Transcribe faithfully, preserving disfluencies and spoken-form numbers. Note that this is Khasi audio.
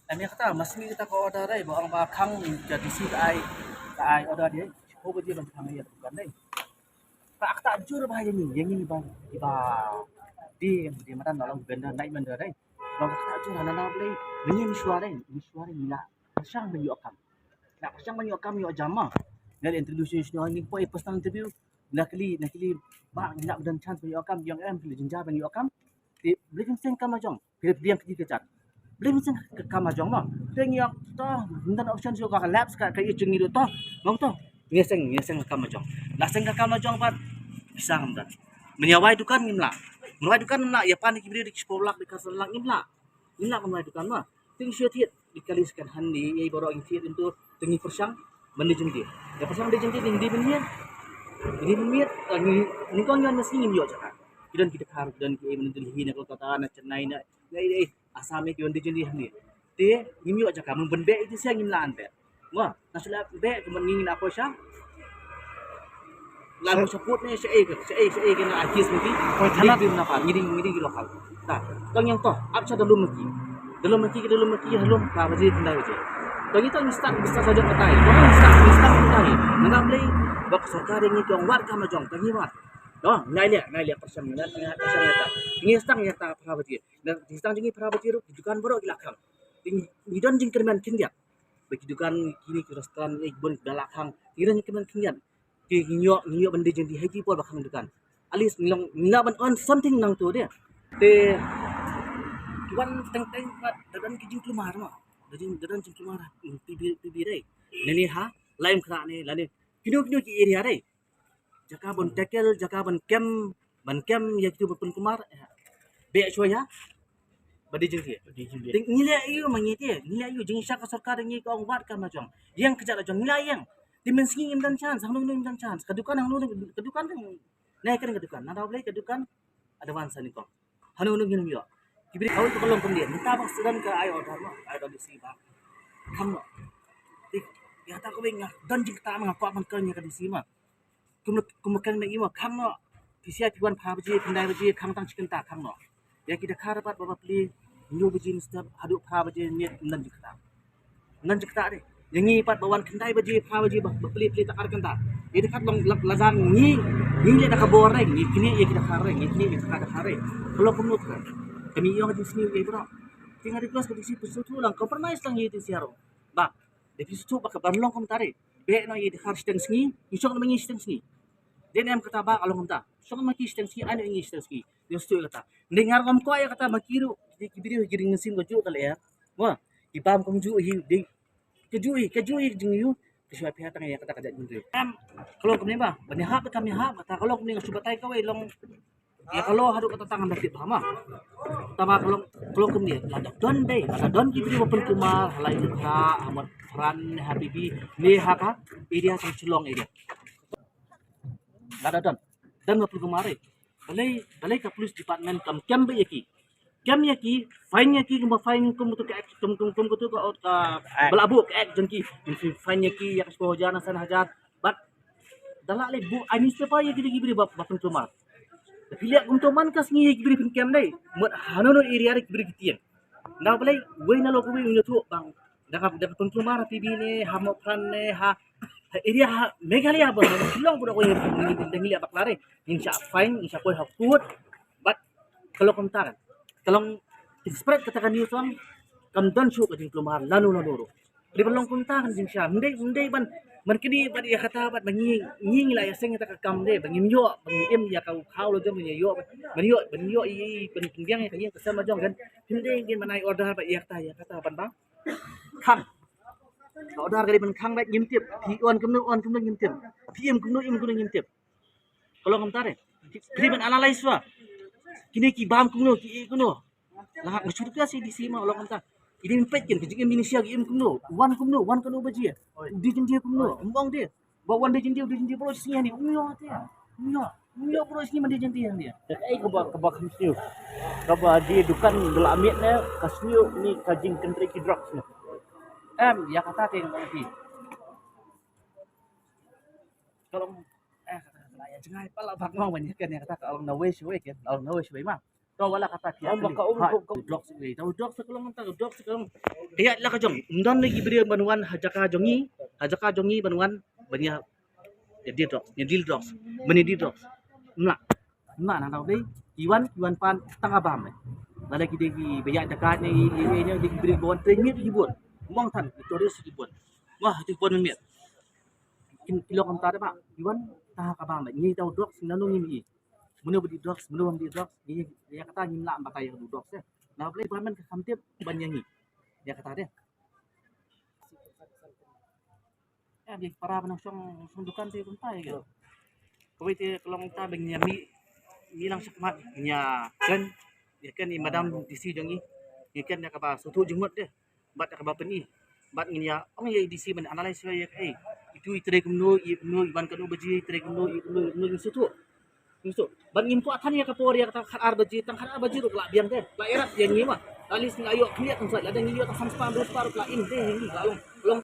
Ani kata masih kata ka order dei, ba ong ba khang ka D C ka ai, ka ai order dei. Ko ba ji ban khang ya kan dei. Ka kata jur ba ya ni, ya ni ba, ba di di matan dalam benda naik benda dei. Ba kata jur na na beli, ni mishwar dei, mishwar ni la. Pyrshang ban ïoh kam. La pyrshang ban ïoh kam, ïoh jama. Na interview sini sini ni poi personal interview. Na kali, na kali ba na dan chance ban ïoh kam, ïoh em kali jinja ban ïoh kam. Ti beli sing kam la jong. Phi pdiang kiti ka jat. Beli sing ka kam la jong ma. Te ngi ïoh to, ndan option sio ka laps ka ka i chung ngi to. Bang to. Ngi sing, ngi sing ka kam la jong. La sing ka kam la jong pat. Bisa ngam dan. Menya wai dukan ngim la. Menya wai dukan ngim la, ya pan ki bri di ki sepuluh lak di ka san lak ngim la. Ngim la menya wai dukan ma. Ting sio thiet di kali second hand di, ya baroh ngi thiet into, ting ngi pyrshang ban di jingdi. Ya pyrshang di jingdi, di jingdi ban miet. Di ban miet, eh, ngi, ngi kong ngi mesti ngim ïoh jaka. Ki don ki Dkhar, ki don ki, eh, ban Delhi na Kolkata na Chennai na, na, eh, eh, Assam, eh, ki don di jingdi hangne. Te ngim ïoh jaka, mun ban beh iti sia ngim la an beh. Wah, na shu la beh, kumban ngi na poi sha. La poi sha put ne, sha eh, sha eh, sha eh, kena artist nanti. Poi thanat. Ngi di na pa, ngi di, ngi di lokal. Ta, tang yang to, ap sha dalum nanti. Dalum nanti, dalum nanti, halum, ka baje, tendai baje. Tang itu ngi start, ngi start saja patai. Tang ngi start, ngi start patai. Nang beli, bak sorkar yang ngi kong wat kam la jong, tang ngi wat. Doh, ngai liat, ngai liat pyrshang, ngai liat pyrshang ya ta. Ngi start ya ta phra baje. Dan ngi start jong ngi phra baje ruh, dukan baroh ki la khang. Ngi, ngi don jingkyrmen khyndiat. Ba ki dukan kine ki restaurant, eh, bun ki da la khang. Ngi don jingkyrmen khyndiat. Ki ngi ïoh, ngi ïoh ban dei jingdie ha ki por ba khang dukan. At least ngi long, ngi lah ban earn something nangto de. Te ki wan teng teng pat da don ki jingkulmar ma. Da jing, da don jingkulmar, hmm, P B, P B dei. Lane ha, Laitumkhrah ne, lane kino kino ki area dei. Jaka ban tackle, jaka ban kem, ban kem ïa kitu ba pynkulmar. Beh shuwa ïa ba dei jingdie. Ba dei jingdie. Te ngi leh ïa u ma ngi te, ngi leh ïa u, jingshisha ka sorkar ngi ka ong wat kam la jong. Ïeng kjat la jong, ngi la ïeng. Te mynsngi ngim don chance, hangno ngim don chance. Ka dukan hangno, ka dukan kan. Nai ka dukan, nang da u Blei ka dukan. Advance ni kong. Hangno ngim ïoh. Ki briew kawei ka long kumne. Mynta ba student ka ai order mo, ai order D C ba. Kham mo. Te ïa ta kawei nga don jingkata ma nga kwah ban kren ïa ka D C ma. Kum, kum kren na i ma khang noh. Phi sia phi wan phra baje, khyndai baje, khang tang shi kynta khang noh. Ïa ki Dkhar pat ba bapli hynñiew baje mynstep haduh phra baje miet, ym don jingkata. Ym don jingkata de. Ïa ngi pat ba wan khyndai baje, phra baje, ba, bapli pli tang ar kynta. Ïa Dkhar long la, la jan ngi, ngi leh da ka bor de, ngi knieh ïa ki Dkhar de, ngi knieh ïa ki Dkhar de. Ka long kumno ka. Kane ïong ka jingsniew ïa baroh. Te nga request ka D C phi sngewthuh lang, compromise lang ïa i Dkhar. Ba, da phi sngewthuh ba ka ban long kumta de. Beh noh ïa i Dkhar shiteng sngi, ngi shong na ma ngi shiteng sngi. Dei ne em kata ba ka long kumta. Shong na ma ki shiteng sngi, ai noh ïa ngi shiteng sngi. Ïa sngewthuh ïa kata. Ym dei nga ruh ngam kwah ïa kata ma ki ruh, ki briew ki ring mynsiem kajuh ka leh. Wah, ki bam kumjuh hi, dei. Kajuh hi, kajuh hi jingïoh. Ka shu ai phi tang ïa kata ka jait mynder. Em, ka long kumne ba, ban ïahap kam ïahap, kata ka long kumne nga shu batai kawei long. Ïa ka law haduh katta tang ngam da tip ba ma. Tangba ka long, ka long kumne, lada don dei, lada don ki briew ba pynkulmar ha Laitumkhrah, ha Mawpran, ha P B, ne ha ka area tang Shillong area. Lada don, don ba pynkulmar eh. Balei, balei ka police department kam kem beit ïa ki. Kem ïa ki, fine ïa ki, kumba fine kum tu ka act, kum, kum, kum tu ka, ka, ba la buh ka act jong ki. Fine ïa ki ïa ka shiphew hajar na san hajar. Bad da lah leh buh ai newspaper ïa ki, ki briew ba, ba pynkulmar. Te phi leh kumto man ka sngi ïa ki briew phin kem dei. Mut hano hano area re ki briew ki tieng. Nda balei wei na lok wei u ïathuh bang. Da ka, da ka pynkulmar ha P B ne, ha Mawpran ne, ha, ha area ha Meghalaya ba, ha Shillong ba da wei da ngi leh bakla re. Ngin shah fine, ngin shah poi ha court. Bad ka long kumta kan. Ka long spread kata ka news ong kam don shuh ka jingkulmar lano lano ruh. Dei ban long kumta kan jingshisha. Ym dei, ym dei ban, ban kyndiah bad ïa kata bad ban ngi, ngi ngi la ïaseng kata ka kam dei ban ngim ïoh, ban ngim im ïa ka u khaw la jong ban ïoh, ban ïoh, ban ïoh i, i, ban pynbiang ïa ka ïing ka sem la jong kan. Ym dei ngin ban ai order bad ïa kata, ïa kata ban bang khang. Ka order ka dei ban khang bad ngim tip. Phi wan kumno, wan kumno ngim tip. Phi im kumno, im kumno ngim tip. Ka long kumta re. Ki, ki dei ban analyze wa. Kine ki bam kumno, ki ïeh kumno. La nga shu request ïa i D C ma, ka long kumta. I dei ban peit kin ka jingim Indonesia ki im kumno. Wan kumno, wan kano baje. Dei jingdie kumno. Ym ong de. Ba wan dei jingdie, dei jingdie baroh sngi hangne. Ym ïoh te. Ym ïoh. Ym ïoh baroh sngi man dei jingdie hangne. Te kaei kaba, kaba kham sniew. Kaba die dukan ba la miet ne ka sniew ne ka jingkynrei ki drugs ne. Em, ïa kata te nga ong phi. Ka long, eh, kata ka la ïa jngai pala bak ngong ban ïa ken ïa kata ka long na wei shuwei ken, ka long na wei shuwei ma. To wala kata phi. Ym ba ka um. Ha, ko, ko drugs ni. Tau drugs ka long, tau drugs ka long. Ïa la ka jong. Ym don lagi briew ban wan ha jaka jong ngi, ha jaka jong ngi ban wan ban ïa ïa deal drugs, ïa deal drugs. Ban ïa deal drugs. Ym lah. Ym lah, nang tau dei. Ki wan, ki wan pan tang ka bam. Lada ki dei ki ba ïa jaka ni, ïa, ïa, ïa, dei ki briew ba wan trei miet ki bun. Mong than, ki tourist ki bun. Wah, ki bun miet. Ki, ki long kumta de ba. Ki wan tang ka bam. Ngi tau drugs, nano ngi mi. Mano ba deal drugs, mano bym deal drugs, ngi, ïa kata ngim lah batai ïa ka drugs eh. Na balei government ka kham tip ban ïa ngi. Ïa kata de. Ïa, ba para ba nongshong, nongshong dukan te kumta ïa ka. Kawei te ka long ta ba ngi ïa mih, mih lang shakhmat, ngi ïa kren, ïa kren i madam D C jong ngi, ïa kren ïa kaba sngewthuh jingmut de. Bad kaba pyni. Bad ngin ïa ong ïa i D C ban analyse ïa kaei. Itu i trei kumno, i kumno, i wan katno baje, i trei kumno, i kumno, i kumno, i sngewthuh. I sngewthuh. Bad ngim kwah than ïa ka por ïa kata khatar baje, tang khatar baje ruh ka la biang te. Ka la ïarap ïa ngi ma. At least ngi la ïoh khyndiat tang sait, lada ngi ïoh tang san spah, hynriew spah ruh ka la im te ïa ngi, ka la long, long